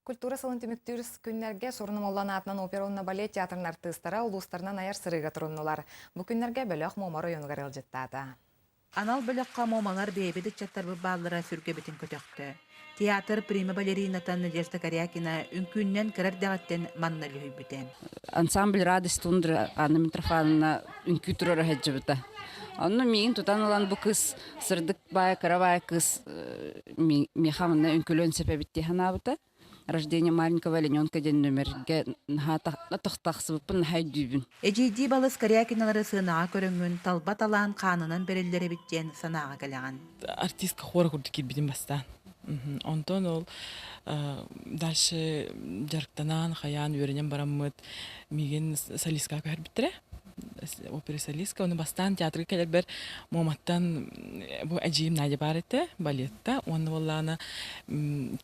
Культура сылын түмүктүүр күннэргэ Сурун Омоллоон аатынан опера уонна балет театрын артыыстара улуустарынан айар сырыыга туруннулар. Бу күннэргэ бөлөх Муома оройуонугар ыалдьыттаата. Анал бөлөххө Муомалар бэйэбит ыччаттарбыт бааллара сүргэбитин көтөхтө. Театр прима-балеринатан Надежда Корякина үҥкүүннэн кыра эрдэҕиттэн манна үлүһүйбүтэ. Ансамбль «Радость тундры» Анна Митрофановна үҥкүү турара сылдьыбыта. Онно миигин тутан ылан бу кыыс сырдык баай, кыра баай кыыс миэхэ манна үҥкүлүөн сөп эбит дии санаабыта. Рождение маленького олененка диэн нүмергэ наһаа тахсыбыппын наһаа өйдүүбүн. Эдьиийдии балыс Корякиналары сыанаҕа көрөҥҥүн талба талаан хаанынан бэриллэр эбит диэн санааҕа кэлэҕин. Артистка хора курдук киирбитим бастаан. Онтон ол дальше дьарыктанан, хайаан үөрэнэн бараммыт миигин солисткаҕа көһөрбүттэрэ. Опера солистка. Ону бастаан театрга кэлэрбэр Муоматтан бу эдьиийим Надя баар этэ, балетта. Уонна буоллаҕына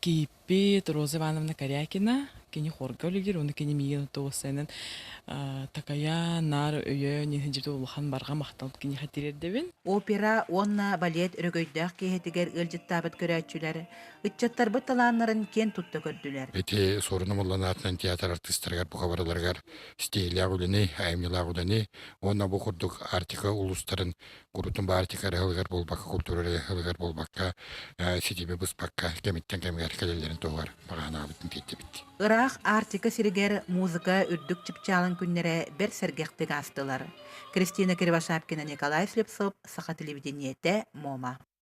кийииппит Роза Ивановна Корякина, кини хорга үлэлиир, уонна кини миигин уоссайынан такайан, наар өйөөн, иһин улахан барҕа махтал киниэхэ тириэрдэбин. Опера уонна балет өрөгөйдөөх киэһэтигэр ыалдьыттаабыт көрөөччүлэр ыччаттарбыт талааннарын киэн тутта көрдүлэр. Ити Суорун Омоллоон аатынан театр артыыстарыгар бука барыларыгар стилээх үлэни, айымньылаах үлэни уонна бу курдук Арктика улуустарын курутун бу Арктика эрэ ыһылыгар буолбакка, культура эрэ ыһылыгар буолбакка, ситими быспакка кэмиттэн кэмигэр кэлэллэрин туһугар баҕанаабытын тиэрдибит. Ыраах Арктика сиригэр музыка үрдүк чыпчаалын күннэрэ бэрт сэргэхтик аастылар. Кристина Кривошапкина, Николай Слепцов, Саха телевидениетэ, Муома.